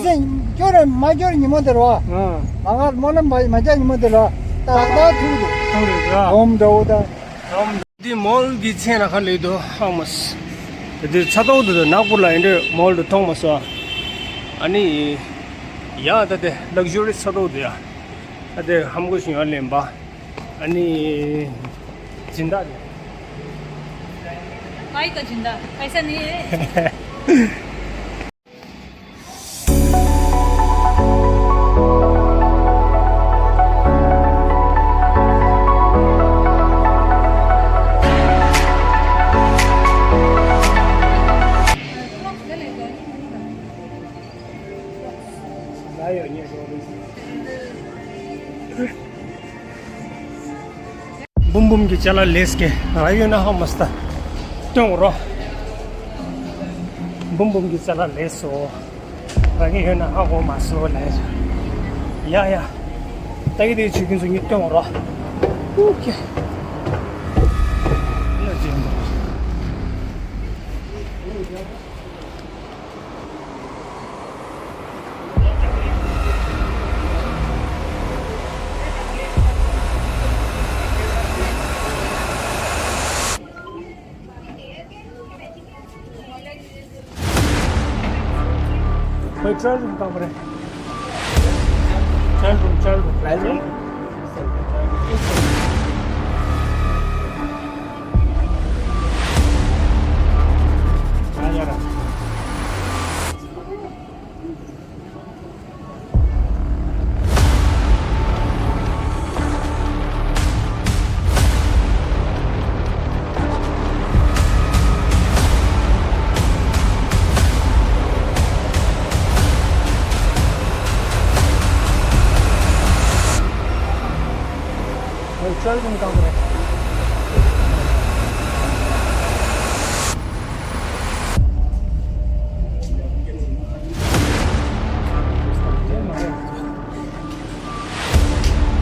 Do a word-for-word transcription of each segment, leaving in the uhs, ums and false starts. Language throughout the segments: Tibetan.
སྐྱོ་རེད་མ་སྐྱོ་རེད་ཉིན་མོ་དེ་རེད་བ། ཨ། མ་ང་སྨོན་ལམ་མ་མ་རྒྱག་ཉིན་མོ་དེ་རེད་བ། ཏག་ཏག་ཐུག་འདུག་ཐུག་རེད་ར། འོམ་འདྲ་བོ་ད། འོམ། འདི་མོལ་གྱི་མཚན་ལ་ཁ་ལས་དོ་ཧ་མོ་སི། དེ་དུས་ཚ་ཏོག་དུ་དུ་ནག་པོ་ལ་ཡིན་འདྲ་མོལ་དུ་མཐོང་མ་སོང་། ཨ་ནི། ཡ་ད་དེ་ལག་ཇུ་རི་ཚ་ཏོག་དུ་ཡ། ད་དེ་ཧམ་གོ་ཞིང་ཡ་ལེན་པ། ཨ་ནི། སྦྱིན་བདག་དེ། भाई का जिंदा। पैसा नहीं है। འབུམ་འབུམ་གྱི་ཅ་ལག་ལས་ཀྱི་ར་ཡོད་ན་ཧ་མ་སྟ་སྟོན་རོ། འབུམ་འབུམ་གྱི་ཅ་ལག་ལས་སོ། ར་གི་ཡོད་ན་ཧ་གོ་མ་སོ་ལས། ཡ་ཡ། ད་གི་དེ་ཆུ་ཀུན་སུ་ཉིད་སྟོན་རོ། ཨོ་ཁེ། ལ་ཇེ་མོ། ཁོའི་ཊྲ་ཡལ་རུམ་བཏང་པ་རེད། ཊྲ་ཡལ་རུམ། ཊྲ་ཡལ་རུམ། ཊྲ་ཡལ་རུམ། ཨ་ཡ་ར།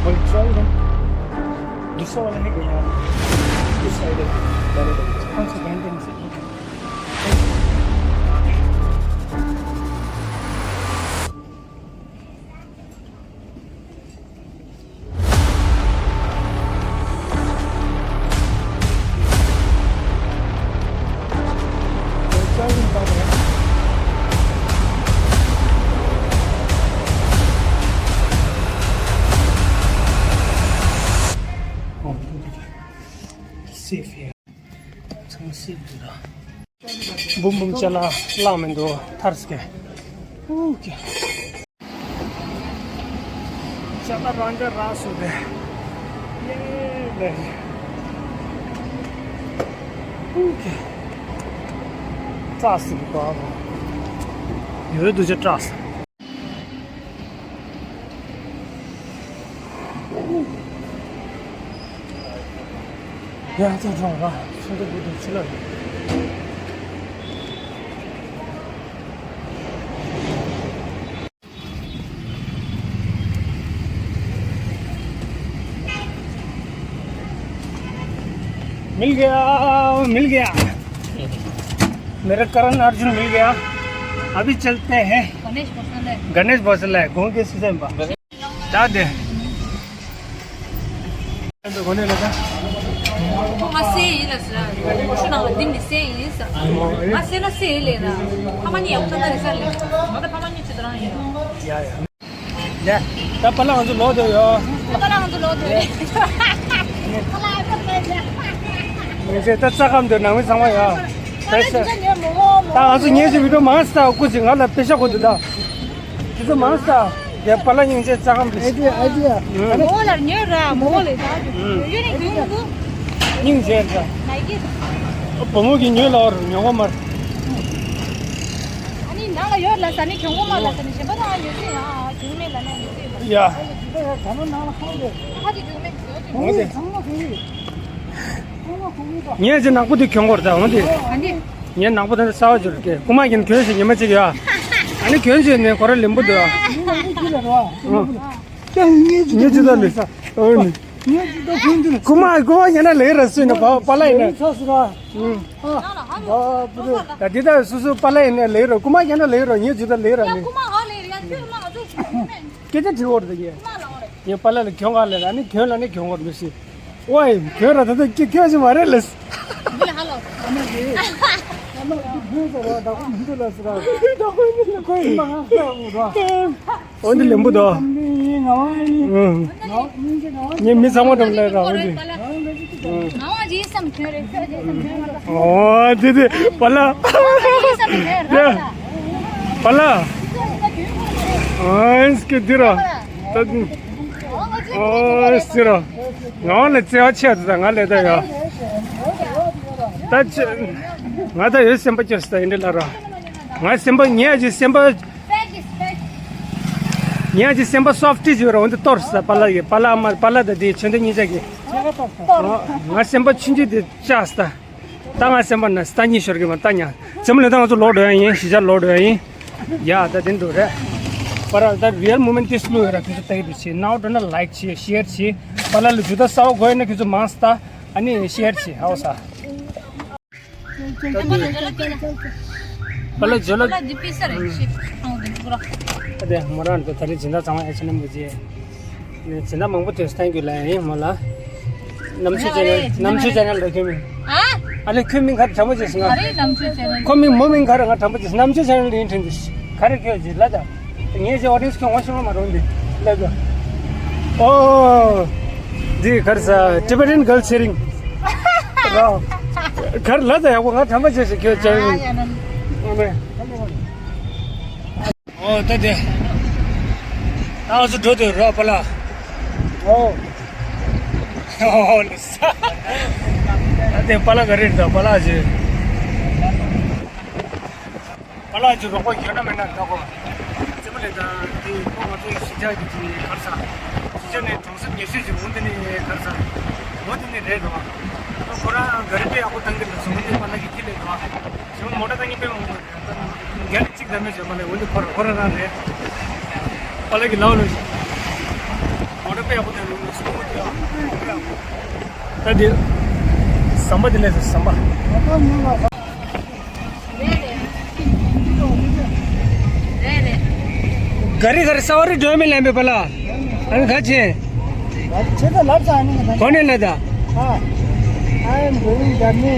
Well, try them. This one, I think, yeah. This side of it. That is it. Once again, then it's okay. Safe here. འབུམ་འབུམ་ཅ་ལག་བླངས་མི་འདུག་ཐར་སྐད། ཨུ་ཀེ། ཅ་ལག་རང་འཇགས་རག་སོང་སྟེ། ཡེ་ལེ། ཨུ་ཀེ། སྐྲག་སོང་གི་པ། ཡོད་དུ་ཅི་སྐྲག་སོང་། ཡ་ཙང་ཙང་ར་ཚོང་དུ་བུ་དུ་ཆུ་ལ། मिल गया, मिल गया। मेरा करण अर्जुन मिल गया। अभी चलते हैं। गणेश भोसले। गणेश भोसले, घूम के सीजन पर। ད་དེ། ཁོ་ང་སེ་ཡིན་ལ་ཟེར། ཁོ་ཤུ་ནང་ལ་འདི་མི་སེ་ཡིན་ཟེར། ང་སེ་ན་སེ་ཡིན་ལེ་ན། ཕ་མ་གཉིས་ཡག་པོ་ཐོན་ད་རེད་ཟེར་ལེ། ང་ད་ཕ་མ་གཉིས་ཆེ་དུ་རང་ཡིན། ཡ་ཡ། ཡ། ད་པ་ལགས་ང་ཚོ་ལོག་འདོད་ཡོད། ད་པ་ལགས་ང་ཚོ་ལོག་འདོད་ཡོད། ངས་ད་རྩ་ཁམས་འདོད་ནང་མི་ཚང་མ་ཡོད། ད་ང་ཚོ་ཉེ་ཞིག་བི་ཌིའོ་མང་སྟ་སྐུ་ཅིག་ང་ལ་པེ་ཤ་གོ་འདུག་ད། དེ་ཚོ་མང་སྟ། དེ་པ་ལ་སྙིང་རྗེ་རྩ་ཁམས་དེ། ཨ་ཏི་ཨ་ཏི་ཨ། མོ་ལ་ཉོས་ར་མོ་ལ་ད་ཡོད་ནས་གྱོན་མི་འདུག་སྙིང་རྗེ་ར། ནའི་ཀི། བུ་མོ་གི་ཉོས་ལ་བར་ཉོ་གོ་མར། ཨ་ནི་ནང་ལ་ཡོད་ལ་ས་ནི་གྱོན་གོ་མ་ལ་ས་ནི་གཞན་པ་ཚང་ཡོད་ཚེ་ཡང་གྱོན་མེད་ལ་ན་ཡོད་ཚེ་ཡོད། ཡ། ད་ནང་ལ་ཁང་དེ། ཁ་ཅིག་གྱོན་མེད་གྱོན་ཅིག་འོང་དེ། ཚང་མ་གྱོན་གྱི། ངས་ཅི་ནག་པོ་དེ་གྱོན་གོ་ར་ད་འོང་དེ། ཨ་ནི། ངས་ནག་པོ་དེ་གསར་བ་བྱོས་ཀྱི་རྐུ་མ་ཡིན་གྱོན་ཞིག་ཉི་མ་གཅིག་ཡོད། ཨ་ནི་གྱོན་བྱས་ནས་ཁོ་ར་ལེན་པོ་འདུག་ཨ། ངས་ཅི་ད་ལས། ཨོ་ནི། རྐུ་མ་རྐུ་མ་ཡིན་ན་ལས་ར་སུ་ཡིན་ན་པ་པ་ལ་ཡིན་ན། ད་འདི་ད་སུ་སུ་པ་ལ་ཡིན་ན་ལས་ར་རྐུ་མ་ཡིན་ན་ལས་ར་ངས་ཅི་ད་ལས་ར་ནི། སྐད་ཆ་དྲི་བར་དུ་ཡིན། ངས་པཱ་ལགས་ལ་གྱོན་ག་ལ་ཨ་ནི་གྱོན་ལ་ནི་གྱོན་བར་མི་སྲིད། ཨོའི་གྱོན་ར་ད་ལྟ་སྐྱེ་ཁྱོད་ཞིག་མ་རེད་ལས། འདི་ཧ་ལོ། འོ་འདི་ལེན་པོ་དོ། ངས་མི་ཚང་མ་འགྲམ་ལ་ར་འོ་འདི། ཨོ་འདི་འདི་པཱ་ལགས། པཱ་ལགས། ཨོ་སྐད་འདི་ར། ཨོ་སི་ར། ང་ལ་བརྩེ་བ་ཆེ་ད་ང་ལས་ད་ཡ། ད་ཆེ། ང་ད་ཡོད་སེམས་པ་སྐྱོ་ས་ཡིན་འདི་ལ་ར། ང་སེམས་པ་ཉལ་གྱི་སེམས་པ། ཉལ་གྱི་སེམས་པ་སོབ་ཊི་ཞིག་ར་འོ་འདི་གཏོར་ས་པཱ་ལགས་ཀྱི་པཱ་ལགས་མ་པཱ་ལགས་ད་དེ་ཆོས་འདི་གཉིས་ཆ་གི། ང་སེམས་པ་ཆུང་ཆུང་དེ་བཅག་ས། ད་ང་སེམས་པ་ན་ས་གཉིས་ཤོར་གི་མ་ད་ཉལ། ཚེ་མ་ལས་ད་ང་ཚོ་ལོག་འགྲོ་ཡ་ཡིན་གཞིས་ཆགས་ལོག་འགྲོ་ཡ་ཡིན། ཡ་ད་དེ་འདུག་རེད། པཱ་ལགས་ད་རི་ཡལ་མུ་མེན་ཊི་དེ་སླུ་ཡོད་ར་ཁྱོད་ཚོ་ལྟ་གི་འདུག་ཆེ་ནའོ་འགྲོ་ན་ལའིཀ་བྱེད་ཤེར་བྱེད། པཱ་ལགས་ལ་ཇུ་ད་ས་བ་གོ་ཡ་ན་ཁྱོད་ཚོ་མང་ས་ད་ཨ་ནི་ཤེར་བྱེད་ཧའོ་ས། པཱ་ལགས་ཇོ་ལགས། ཨ་དེ་མོ་རང་ཚོ་ད་རེས་སྦྱིན་བདག་ཚང་མ་ཨེ་ཆེ་ནམ་གི་རྗེས། སྦྱིན་བདག་མང་པོ་ཐོན་སོང་། thank you ལབ་ཡིན་མོ་ལ། ནམ་ཆོས་ཅན་ནལ་ནམ་ཆོས་ཅན་ནལ་ལ་ཁྱོད་མིང་། ཨ། ཨ་ལེ་ཁྱོད་མིང་ག་རེ་དྲང་པོ་བྱས་སོང་ང་། ཁོ་མིང་མོ་མིང་ག་རེ་ང་དྲང་པོ་བྱས་སོང་། ནམ་ཆོས་ཅན་ནལ་ཡིན་དྲན་དུས་ག་རེ་ཁྱོད་ཀྱིས་ལབ་ད། ངས་ཀྱི་ཨོ་ཌི་ཡེན་སི་ཁྱོད་ངོ་ཤེས་མ་རུང་འདི་ལབ་ད། ཨོ། འདི་ག་རེ་ཟ་Tibetan girl sharing ར། ག་རེ་ལབ་ད་ཡག་པོ་ང་དྲང་པོ་བྱས་སོང་ཁྱོད་ཅན་ཡིན། ཨ་མེ། ཨོ་ད་དེ། ད་ང་ཚོ་འགྲོ་འདོད་རོགས་པཱ་ལགས། ཨོ། ཨོ་ལེ་ས། ད་དེ་པཱ་ལགས་ག་རེ་རེད་ད་པཱ་ལགས་ཀྱི། པཱ་ལགས་ཀྱི་རོགས་པ་ཡོད་ན་མེད་ན་ད་གོ། རྩེད་མོ་ལས་ད་དེ་ཁོ་ང་ཚོའི་གཞིས་ཆགས་ཀྱི་དེ་གར་ས། གཞིས་ཆགས་ནས་གྲོང་གསེབ་ཉེ་ཤོས་ཀྱི་འོ་དེ་ནས་གར་ས། འོ་དེ་ནས་རེད་རོགས། ཁོ་རང་ག་རེ་དཔེ་ཡག་པོ་བཏང་གི་འདུག་སོང་དེ་པཱ་ལགས་ཀྱི་ཁྱི་ལས་རོགས། ཞོ་མོ་ཊ་ད་ངས་དཔེ་མང་པོ་རེད། རྒྱ་ནི་གཅིག་ད་མེད་བྱས་པ་ལས་འོན་ཏེ་ཁོ་ར་ཁོ་ར་རང་རེད། པཱ་ལགས་ཀྱི་ལའོ་ལོ་ཞིག་མོ་ཊ་དཔེ་ཡག་པོ་དེ་རུ་ནས་སུ་མོ་ཅི་ཡང་། ད་དེ་ཟམ་པ་དེ་ལས་ཟམ་པ། ག་རེ་ག་རེ་ས་བ་རི་འགྲོ་མི་ལན་པའི་པཱ་ལགས། ཨ་ནི་ག་ཆེ། ཁྱེད་ཚོ་ལབ་ས་ཨ་ནི་ག་གོ་ནས་ལ་ད། ཨ། I am going Germany.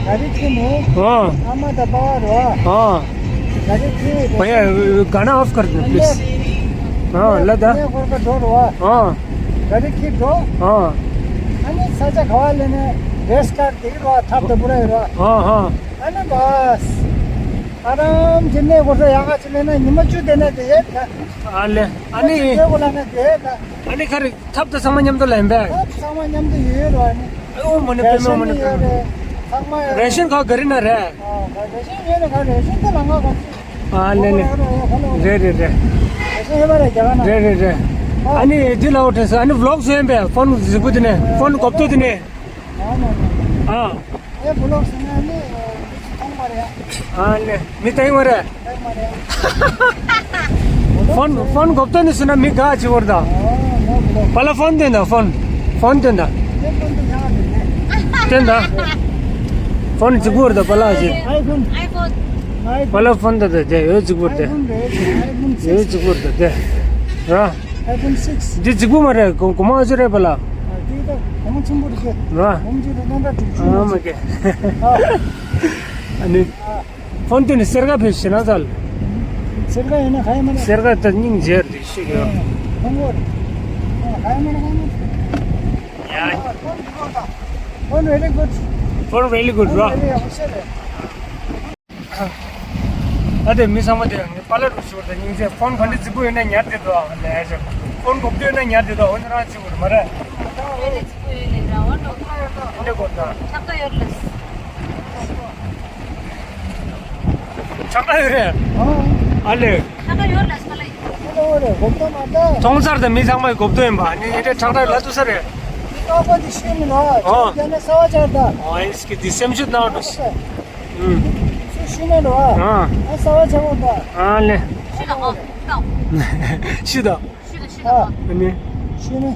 ག་རེ་ཁྱེར་ནས། ཨ། ཨ་མ་ད་པ་བ་རོ། ཨ། ག་རེ་ཁྱེར། भैया गाना ऑफ कर दो प्लीज। ཨ་ལ་ད། ངས་ཁོར་ཀ་འགྲོ་རོ། ཨ། ག་རེ་ཁྱེར་འགྲོ། ཨ། ཨ་ནི་ས་ཆ་ག་བ་ལས་ནས་རེས་ཀར་དེ་རོ་ཐབ་ད་པུ་ར་ཡོད་རོ། ཨ་ཧ། ཨ་ནི་བས། ཨ་རམ་གྱི་གནས་སྐོར་ས་ཡག་ག་ཅིག་ལས་ན་ཉི་མ་བཅུ་དེ་ན་དེ་ཡོད་ད། ཨ་ལེ། ཨ་ནི། བཅུ་དེ་གོ་ལ་ན་དེ་ཡོད་ད། ཨ་ནི་ག་རེ་ཐབ་ད་ཚང་མ་མཉམ་དུ་ལེན་པས། ཐབ་ཚང་མ་མཉམ་དུ་ཡོད་རོ་ཨ་ནི། ཨོ་མོ་ནི་པེ་མོ་མོ་ནི་པེ་མོ། ཚང་མ་ཡོད་རེད། རེ་ཤན་ཁ་ག་རེ་ན་རེད། ཨ་རེ་ཤན་ཡོད་རེད་ག་རེ་ཤན་དེ་ལ་ང་ག་ཅི། ཨ་ལེ་ལེ། རེད་རེད་རེད། རེ་ཤན་ཡོད་པ་རེད་རྒྱ་ག་ན། རེད་རེད་རེད། ཨ་ནི་འདི་ལ་འོ་དྲན་སོང་ཨ་ནི་ཝི་ལོག་བཟོས་ཡིན་པས་ཕོན་གཟིགས་པོ་དེ་ནས་ཕོན་གོབ་ཏོ་དེ་ནས། ཨ་མ་མ། ཨ། ཨེ་བུ་ལོག་སུ་ན་ནི་མི་ཚོ་མཐོང་མ་རེད། ཨ་ལེ་མི་ལྟ་ཡིན་མ་རེད། ལྟ་ཡིན་མ་རེད། ཕོན་ཕོན་གོབ་ཏོ་ནི་སུ་ན་མི་དགའ་ཅི་བོར་ད། ཨ་ནོ་བུ་ལོག་པཱ་ལགས་ཕོན་སྟོན་ད་ཕོན་ཕོན་སྟོན་ད། ངའི་ཕོན་དུ་ཡང་རེད་ནས། སྟོན་ད། ཕོན་གཅིག་པུ་བོར་ད་པཱ་ལགས་ཅི། ཨའི་ཕོན། ཨའི་ཕོན། པཱ་ལགས་ཕོན་ད་ད་དེ་ཡོད་གཅིག་པུར་དེ། ཨའི་ཕོན་རེད། ཨའི་ཕོན་ཡོད་གཅིག་པུར་ད་དེ། ར། ཨའི་ཕོན་སིགས། འདི་གཅིག་པུ་མ་རེད་གོ་གོ་མ་ཨ་ཅི་རེད་པཱ་ལགས། ཨ་འདི་ད་གོང་ཆེན་པོ་རེད་ཤག་ར། གོང་ཆེན་རེད་ནང་ད་དྲུག་ཅུ། ཨ་མ་ཀེ། ཨ། ཨ་ནི། ཨ། ཕོན་དེ་ནི་སེར་ག་ཕེབས་ཤེ་ན་ཚལ། སེར་ག་ཡིན་ན་ག་ཡིན་མ་རེད། སེར་ག་ད་སྙིང་རྗེ་རེད་ཤེས་ཡོད། ཕོན་གོ་རེད། ཨ་ག་ཡིན་མ་རེད་ག་ཡིན་མ་རེད། ཡ། ཕོན་འདི་གོ་ད། ཕོན་very good། ཕོན་very good ར། ཕོན་very official རེད། ད་དེ་མི་ཚང་མ་དེ་ངས་པཱ་ལགས་འདྲ་ཞིག་བར་དུ་སྙིང་རྗེ། ཕོན་ག་འདྲ་རྫིག་པོ་ཡོད་ན་ཉར་བསྡད་འདུག་ཨ་ལས་ཞེས། ཕོན་གོབ་ཏོ་ཡོད་ན་ཉར་བསྡད་འདུག་འོ་ན་རང་རྫིག་པོ་རེད་མ་རེད། ཨེ་ལས་རྫིག་པོ་ཡོད་ལས་ར་བ་འགྲོ། འདི་འདྲ་གོ་ད། ཆག་ད་ཡོད་ལས། ཆག་ད་ཡོད་རེད། ཨ་ལས། ཆག་ད་ཡོད་ལས་པཱ་ལགས། ཐོང་ཚར་དང་མི་ཚང་མའི་གོབ་ཏོ་ཡིན་པ་ནི་ཡིན་དེ་ཁྲག་ཁྲག་ལ་ཏུ་ས་རེད། མི་ཀ་པ་དེ་ཤེས་མི་ནོ། ཨོ། ཁྱོད་ཀྱ་ནས་ས་བ་ཆག་ད། ཨོ་ཨིས་ཀི་དི་སེམས་ཤུད་ནའོ་ཏུ་ས། ཨུམ། སུ་ཤེས་མི་ནོ། ཨ། ཨ་ས་བ་ཆག་གོ་ད། ཨ་ལེ། ཤི་ད་ཨོ་ད། ཤི་ད། ཤི་ད་ཤི་ད། ཨ་ནི། ཤེས་མི།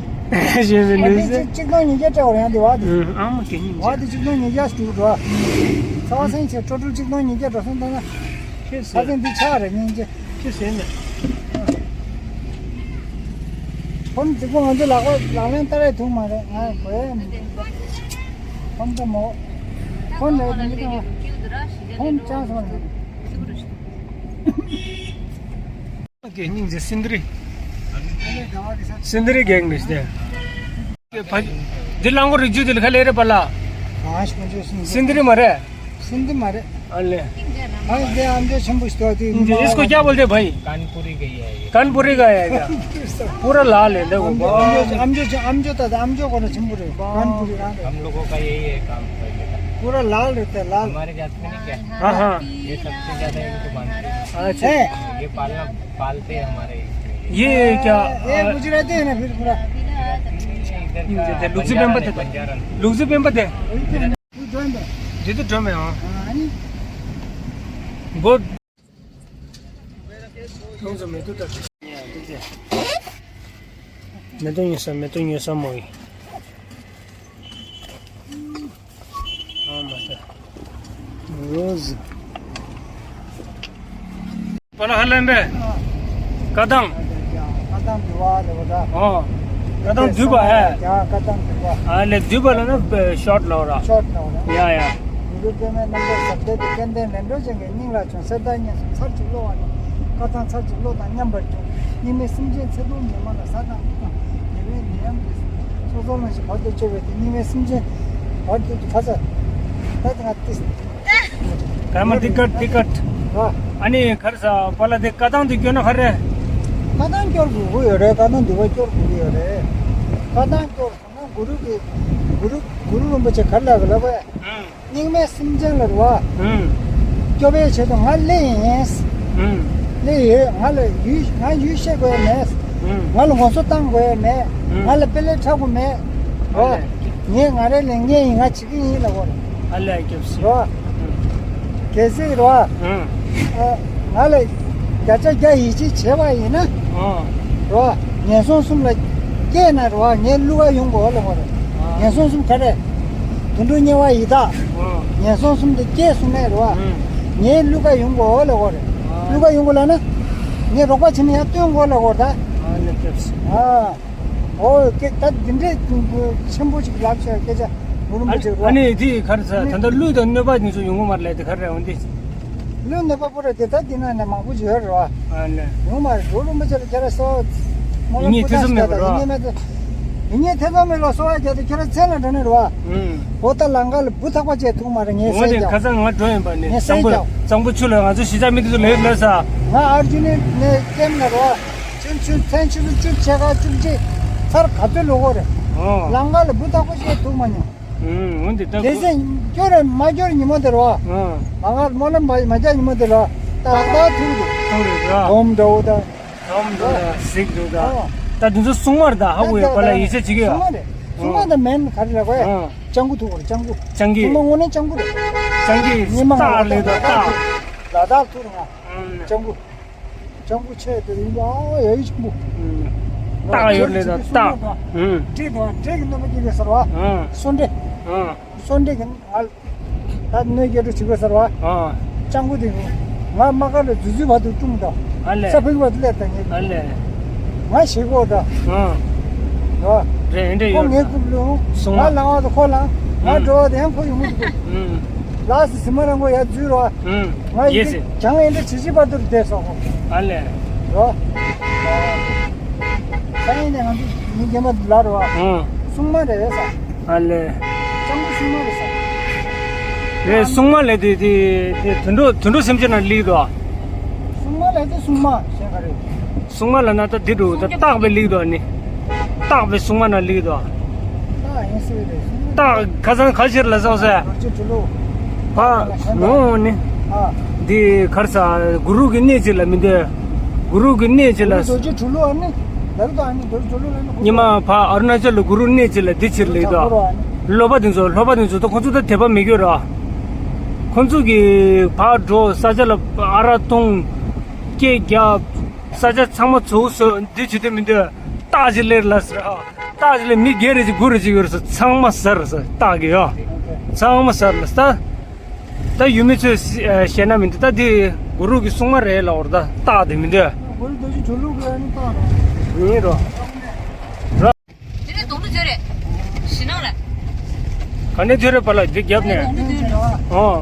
ཤེས་མི་ནུས་ཟེར། གཅིག་དང་ཉིས་བརྒྱ་སྤྲད་བར་ཡང་དེ་བ་དེ། ཨུམ་ཨ་མ་གད་སྙིང་རྗེ། བ་དེ་གཅིག་དང་ཉིས་བརྒྱ་ཞུ་འགྲོ། ས་བ་སེང་ཆེ་ཀྲོ་ཀྲུ་གཅིག་དང་ཉིས་བརྒྱ་འགྲོ་སོང་ད་ན། ཁྱེད་ས་ཟེར་ན། ཚན་འདི་ཆག་རེད་སྙིང་རྗེ། ཁྱེད་ཟེར་ན། ཕོན་གཅིག་པོ་ང་ཚོ་ལག་པ་ལག་ལེན་བསྟར་ཡས་ཐུབ་མ་རེད། ང་གོ་ཡས་མི་འདུག་ཕོན་ད་མོ། ཕོན་ལས་དེ་མི་འདུག་ཕོན་ཅང་སོང་རེད། ཀྱི་སྙིང་རྗེ་སིན་དི་རི། སིན་དི་རི་རྒན་རེད་དེ། འདི་རླངས་འཁོར་རིག་རྒྱུ་དེ་ལ་ཁ་ལས་རེད་པ་ལ། हाँ, इसको जो सिंधी སིན་དི་རི་མ་རེད། सिंधी मारे। ཨ་ལེ། हाँ, ये हम जो शंभू स्टोर थी। इसको क्या बोलते हैं भाई? कानपुरी गई है ये। कानपुरी का है क्या? पूरा लाल है, देखो। हम जो, हम जो, हम जो, हम जो था, हम जो को ना शंभू रे, कानपुरी राम है। हम लोगों का यही है काम पहले का। पूरा लाल रहता है, लाल। हमारे जात में नहीं क्या? हाँ, हाँ। ये सबसे ज्यादा इनको मानते हैं। अच्छा। है। ये पालना, पालते हैं हमारे इसमें। ये क्या? ये गुजराती है ना फिर पूरा। इधर का लुक्स बंजारा पेंपत है, बंजारा। लुक्स पेंपत है। वही तो है ना। ये तो ड्रम है। ये तो ड्रम है, हाँ। हाँ, नहीं। बहुत। ཁྱོད་ཚོ་མེ་ཏོག་ལྟ། མེ་ཏོག་ཉོས་ས། མེ་ཏོག་ཉོས་ས་མོ་ཡིན། ཨ་མ་ད། རོ་ཟི། པ་ལ་ཧ་ལམ་པས། ཀ་དང་། ཀ་དང་དུ་བ་རེ་བ་ད། ཨོ། ཀ་དང་དུ་བ་ཧེ། ཡ་ཀ་དང་དུ་བ། ཨ་ལེ་དུ་བ་ལ་ན་ཤོར་ལོ་ར། ཤོར་ལོ་ར། ཡ་ཡ། གུ་རུ་པདྨའི་རྣམ་ཐར་ཟབ་གཏེར་དེ་སྐལ་ལྡན་ལན་གྲོ་ཅན་གྱི་སྙིང་ལ་བྱོན། གསེར་ལྟར་སྙན་སོང་ཚར་གཅིག་ཀློག་པ་ནི། བཀའ་ཐང་ཚར་གཅིག་ཀློག་དང་མཉམ་པར་འབྱུང་། སྙིགས་མའི་སེམས་ཅན་ཚེ་ཐུང་ཉི་མ་ལ་བཟའ་དང་བཀུག་དང་། དགེ་བའི་ལས་ཡམ་དེ་སོ་སོ་ལ་ཞིག་བར་དུ་གཅོད་པའི་དེ། སྙིགས་མའི་སེམས་ཅན་བར་དུ་དུ་ཁ་ཚ། ད་དེ་ང་ཏིས། ག་མ་ཏི་ཀ་ཏི་ཀ། ཨ་ནི་གར་ས་པ་ལ་དེ་ཀ་དང་དེ་སྐྱོན་ན་ག་རེ། ཀ་དང་སྐྱོར་དགོས་ཀྱི་ཡོད་རེད། ཀ་དང་དུ་བ་སྐྱོར་དགོས་ཀྱི་ཡོད་རེད། ཀ་དང་སྐྱོར། གུ་རུ་གི་གུ་རུ་གུ་རུ་རིན་པོ་ཆེ་ག་རེ་ལབ་ལབ་པས། ཨང་། སྙིགས་མའི་སེམས་ཅན་ལ་རེད་བ། ཨང་། སྐྱོབ་པའི་ཆེད་དུ་ང་སླེབས་ཡིན། ཨང་། སླེབས་ཡོད། ང་ལ་ཡུལ་ང་ཡུལ་ཤེས་དགོས་ཡ་མེད། ཨང་། ང་ལ་ངོ་སོ་བཏང་དགོས་ཡ་མེད། ཨང་། ང་ལ་དཔེ་ལེགས་འཁྲབ་དགོས་མེད། རོ། ཨ་ལས། ངས་ང་རའི་ལས་འགན་ཡིན། ང་བྱེད་ཀྱི་ཡིན་ལབ་པ་རེད། ཨ་ལས་སྐྱབས་སུ། རོ། ཨང་། གལ་སྲིད་རོ། ཨང་། ཨ། ང་ལ་བརྒྱ་ཆ་བརྒྱ་ཡིད་ཆེས་བྱས་པ་ཡིན་ན། ཨང་། རོ། ངན་སོང་གསུམ་ལ་སྐྱེས་ན་རོ། ངའི་བློ་ཁ་ཡོང་གི་ཡོད་ལབ་པ་རེད། ཨང་། ངན་སོང་གསུམ་ག་རེ། དུད་འགྲོ་དམྱལ་བ་ཡི་དྭགས། ཨང་། ངན་སོང་གསུམ་དུ་སྐྱེས་སོང་ནས་རོ། ཨང་། ངའི་བློ་ཁ་ཡོང་གི་ཡོད་ལབ་པ་རེད། ཨང་། བློ་ཁ་ཡོང་གི་ལབ་ན། ངས་རོགས་པ་བྱས་ན་ཡར་སྟོན་དགོས་ལབ་པ་རེད་ད། ཨ་ལས་སྐྱབས་སུ། ཨ། ཨོ་ཀེ་ད་འདི་འདྲའི་ཆེན་པོ་ཞིག་ལབ་བྱས་སྐད་ཆ་མུ་རུ་མུ་ཅིག་རོ། ཨ་ནི་དེ་གར་ས་ད་ལྟ་ཀླུ་དང་གནོད་པ་ཉིན་སུ་ཡོང་གི་མ་རེད་ལས་དེ་གར་རེ་འོང་དེ། ཀླུ་གནོད་པ་པོ་རེད་དེ་ད་འདི་ན་ནས་མང་པོ་ཞིག་ཡོད་རེད་བ། ཨ་ལས། ཡོང་མ་རེད། གུ་རུ་རིན་པོ་ཆེ་ལ་ཁྱེད་ར་སོ། སྨོན་ཡིན་ལམ་ངེས་ཐེ་ཚོམ་མེད་པ་རོ། ཡིན་ངེས་མེད་དུ། ཡིན་ངེས་ཐེ་ཚོམ་མེད་ལ་གསོལ་བ་རྒྱག་དུ་ཁྱེད་ར་མཚན་ལ་འགྲོ་ནས་རེད་བ། ཨུམ། འོ་ད་ལང་ཀ་ལ་བུ་ཐག་པ་བཅད་ཐུག་མ་རེད་ངས་འོ་སེ་དེ་རྒྱག་ཁ་སང་ང་འགྲོ་ཡིན་པ་ནི་ངས་གཙང་པོ་སེ་རྒྱག་གཙང་པོ་ཆུ་ལ་ང་ཚོ་གཞིས་ཆགས་མི་དེ་ཚོ་ལས་ལས་ས། ང་ཨར་ཇུ་ནི་ནས་ཀེམ་ན་རོ། ཆུན་ཆུན་ཚན་ཆུ་ཚོད་བཅུ་ཕྱེད་ཀ་བཅུ་གཅིག་ཚར་ག་ཚོད་ལོག་གོ་རེད། ཨོ། ལང་ཀ་ལ་བུ་ཐག་པ་བཅད་ཐུག་མ་མྱོང་། ཨུམ། འོ་འདི་ལྟ་དེ་བུ། སེ་སྐྱོ་རེད་མ་སྐྱོ་རེད་ཉིན་མོ་དེ་རོ། ཨོ། ང་ང་སྨོན་ལམ་མ་མ་རྒྱག་ཉིན་མོ་དེ་རོ། ད་ད་ཐུག་འདུག་ཐུག་རེད་རོ། འོམ་འདྲ་བོ་ད། འོམ་འདྲ་བོ་ད་གཟིག་འདུག་ད། ཨོ། ད་འདི་ཚོ་སྲུང་མ་རེད་ད་ཧ་གོ་ཡོད་པ་ལ་ཡིད་ཆེས་བྱེད་ཀྱི་ཡོད། སྲུང་མ་རེད། སྲུང་མ་ད་མེན་ག་རེ་ལབ་གོ་ཡ། ཨོ། སྤྱང་ཀི་ཐུག་རེད་སྤྱང་ཀི། སྤྱང་ཀི། སྲུང་མ་དངོས་གནས་སྤྱང་ཀི་རེད། སྤྱང་ཀི་ཉི་མ་སྟག་ལས་ད་སྟག་ལ་དྭགས་ཐུག་རེད་ང་། ཨོ། སྤྱང་ཀི། སྤྱང་པོ་ཆེ་དེ་ཡིན་པ་ཨ་ཡ་ཡི་ཆེན་པོ། ཨུམ། སྟག་ཡོད་ལེ་ད་སྟག་ཨུམ། འབྲི་དང་འབྲི་གི་གནོད་པ་སྐྱེལ་གི་ཟེར་བ། ཨུམ། སོ་འབྲི། ཨུམ། སོ་འབྲི་གི་ང་ད་གནོད་སྐྱེལ་འགྲོ་བྱེད་གི་ཟེར་བ། ཨུམ། སྤྱང་པོ་དེ་ང་དམག་སྒར་ལ་འཛུལ་འཛུལ་བར་དུ་བཀྲུམ་དང་། ཨ་ལས། ས་ཕིག་བར་དུ་སླེབས་དང་ངས། ཨ་ལས། ང་ཞེད་གོ་ད། ཨུམ། ར། རེད་འདྲ་ཁོ་ཡོད་ངའི་ར། རྐུབ་ལུང་། སོང་ང་ལ་ང་དང་ཁོ་ལ། ང་ཨུམ། འགྲོ་བ་དེ་ཡང་ཁོ་ཡོང་གི་འདུག་ཨུམ། ལགས་སི་སི་མ་རང་གོ་ཡར་འཛུལ་ར། ཨུམ། ང་ཡི་ཡེ་སི། གེ་གྱང་ཨེ་འདྲ་བྱེད་བྱེད་བར་དུ་བསྡད་སོང་ཁོ། ཨ་ལས། རོ། ས་ཡིན་ནས་ང་ཚོ་མི་རྒན་པ་ལ་རོ། ཨུམ། སྲུང་མ་རེད་ས། ཨ་ལས། སྤྱང་པོ་སྲུང་མ་རེད་ས། རེད་སྲུང་མ་ལས་དེ་དེ་དེ་དུད་འགྲོ་དུད་འགྲོ་སེམས་ཅན་ན་ལིག་དོ། སྲུང་མ་ལས་དེ་སྲུང་མ་གཞན་ག་རེད། སྲུང་མ་ལ་ན་ད་འདི་འགྲོ་ད་སྟག་པའི་ལིག་དོ་ནི། སྟག་པའི་སྲུང་མ་ན་ལིག་དོ། སྟག་ཡིན་སྲིད་རེད། སྟག་ཁ་སང་ཁ་ཤེར་ལ་སོང་ཟེར། རྡོ་རྗེ་གྲུ་ལུགས། ཕ་ངོ་ནི། ཨ། འདི་ཁར་ས་གུ་རུ་གི་གནས་ཅིག་ལ་མི་འདོད། གུ་རུ་གི་གནས་ཅིག་ལ། རྡོ་རྗེ་གྲུ་ལུགས་ཨ་ནི། ལ་རུ་དང་ཨ་ནི་རྡོ་རྗེ་གྲུ་ལུགས་ལ་ནི། ཉི་མ་ཕ་ཨ་རུ་ན་ཅལ་ལ་གུ་རུ་གནས་ཅིག་ལ་འདི་ཕྱིར་ལིག་དོ། ལོ་པ་དེ་ཚོ་ལོ་པ་དེ་ཚོ་ད་ཁོ་ཚོ་ད་དད་པ་མི་དགོས་ར། ཁོ་ཚོ་གི་ཕར་འགྲོ་ས་ཆ་ལ་ཨ་རག་འཐུང་། སྐད་རྒྱབ། ས་ཆ་ཚང་མ་ཚུགས་སོ་འདི་བྱེད་དུས་མི་འདོད། སྟག་ཅིག་སླེབས་ལ་ཟེར་ཨ། སྟག་ཅིག་ལ་མི་སྒེར་རེ་ཅིག་དགུ་རེ་ཅིག་ཡོད་རེད་ཟེར་ཚང་མ་ཟ་རེད་ཟེར་སྟག་གི་ཡ། ཚང་མ་ཟ་རེད་ལ་ཟེར། ད་ཡུལ་མི་ཚོས་བཤད་ན་མི་འདུག་ད་འདི་གུ་རུ་གི་སྲུང་མ་རེད་ལབ་རེད་ད་སྟག་དེ་མི་འདོད། ཡིན་རོ། དེ་ནས་དོང་དུ་བྱོས་རེད། ཞི་ནང་རེད། ག་ནས་བྱོས་རེད་པ་ལ་འདི་རྒྱབ་ནས། དོང་དུ་བྱོས་རེད། ཨོ།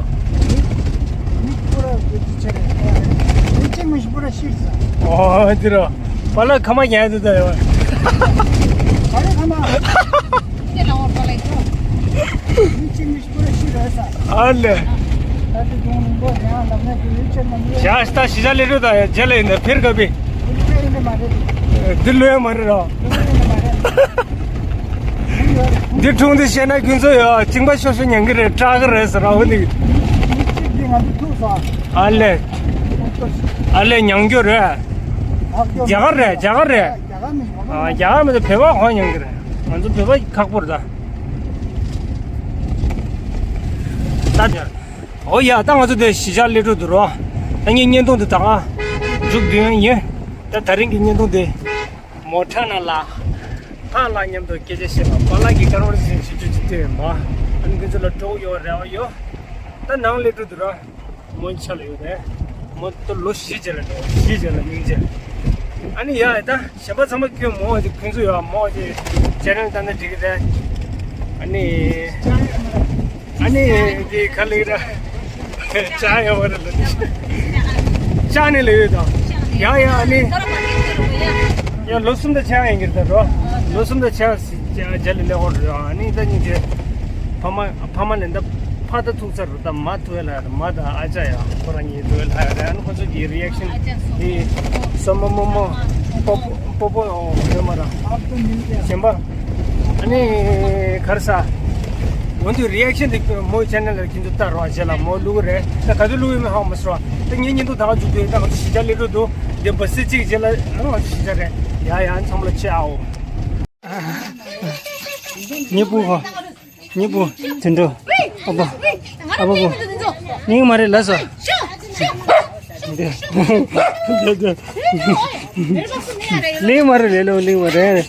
ཨོ་འདི་རོ། པ་ལ་ཁ་མ་ཉལ་དུ་ད་ཡོད། ག་རེ་ཁ་མ། དེ་ལ་འོར་པ་ལ་ཡོད། ཨ་ལེ། ཞག་ད་ཞི་ཆ་ལེ་རུ་ད་རྗེ་ལ་ཡིན་ན་ཕེར་ག་བི། འདི་ལོས་མ་རེད་རོ། འདི་འཁྲུངས་འདི་བཤད་ན་ཁྱོད་ཚོ་ཡོད་གཅིག་པ་ཤོ་ཤོ་ཉན་གི་རེད་སྐྲག་གི་རེད་ཟེར་རོ་འདི། ཨ་ལེ། ཨ་ལེ་ཉང་རྒྱུ་རེད། རྒྱ་གར་རེད་རྒྱ་གར་རེད། རྒྱ་གར་མི་ཚོ་བོད་པ་གོ་ཉན་གི་རེད། ང་ཚོ་བོད་པ་ཁག་པོ་རེད་ད། ད་ཉར། ཨོ་ཡ་ད་ང་ཚོ་དེ་གཞིས་ཆགས་ལི་ཁྲོ་དུ་རོ། ད་ངའི་བརྙན་ཐུང་དེ་ད་ག་མཇུག་བསྡུ་ཡ་ཡིན། ད་ད་རིང་གི་བརྙན་ཐུང་དེ། མོ་ཊ་ནང་ལ། ཕ་ལ་མཉམ་དུ་སྐད་ཆ་བཤད་པ་པ་ལགས་ཀྱི་སྐར་མར་ཟིན་བྱེད་རྒྱུ་ཅི་ཐུབ་ཡིན་པ། ཨ་ནི་ཁྱོད་ཚོ་ལ་སྤྲོ་བོ་ཡོད་རེ་བ་ཡོད། ད་ནང་ལི་ཁྲོ་དུ་རོ། མོ་ཆ་ལ་ཡོད་རེད། མོ་ཏོ་ལོ་བཞི་རྗེས་ལ་འགྲོ་བཞི་རྗེས་ལ་སྙིང་རྗེ། ཨ་ནི་ཡ་ད་གཞན་པ་ཚང་མ་ཁྱོད་མོ་ཅིག་ཁོན་ཚོ་ཡོད་མོ་ཅིག་ཅེ་རེན་ལྟ་ན་འགྲིག་གི་རེད། ཨ་ནི། ཨ་ནི་འདི་ག་ལེགས་ར། ཅག་ཡོད་རེད་ལ། ཅག་ནི་ལེགས་ཡོད་དང་། ཡ་ཡ་ཨ་ནི། ཡ་ལོ་གསུམ་དང་ཕྱེད་ཡིན་གྱི་རེད་ད་རོ། ལོ་གསུམ་དང་ཕྱེད་རྗེས་ལ་ལེགས་ཡོད་རེད། ཨ་ནི་ད་སྙིང་རྗེ། ཕ་མ་ཕ་མ་ལེན་ད་ཕ་ད་ཐུག་ཚར་རུ་ད་མ་ཐུ་ཨེ་ལ་ཡ་མ་ད་ཨ་ཅག་ཡ་ཁོ་རང་གཉིས་ཐུ་ཨེ་ལ་ཡ་རེད། ཨ་ནི་ཁོ་ཚོ་གི་རི་ཨེག་ཤན་དེ་སོ་མོ་མོ་མོ་པོ་པོ་པོ་པོ་ཨོ་ཡོད་མ་ར་གཞན་པ། ཨ་ནི་གར་ས་འོན་ཏེ་རི་ཨེག་ཤན་དེ་མོའི་ཆེ་ནལ་ལ་ཁྱེད་ཚོ་ལྟ་རོགས་བྱས་ལ་མོ་བླུག་རེད། ད་ག་དུས་བླུག་ཡོད་མེད་ཧ་གོ་མ་སོང་། ད་ངའི་བརྙན་ཐུང་ད་ག་མཇུག་དུ་ད་ང་ཚོ་གཞིས་ཆགས་ལི་ཁྲོ་དུ་དེ་བ་སི་གཅིག་བྱས་ལ་ང་ཚོ་གཞིས་ཆགས་རེད། ཡ་ཡ་ཚང་མ་ལ་ཆེ་ཨའོ། ཉེ་པོ་ཧོ། ཉེ་པོ། དུད་འགྲོ། ཨ་ཕ། ཨ་ཕ་པོ། གླིང་མ་རེད་ལ་སོ། གླིང་མ་རེད་ལེ་ལོ་གླིང་མ་རེད།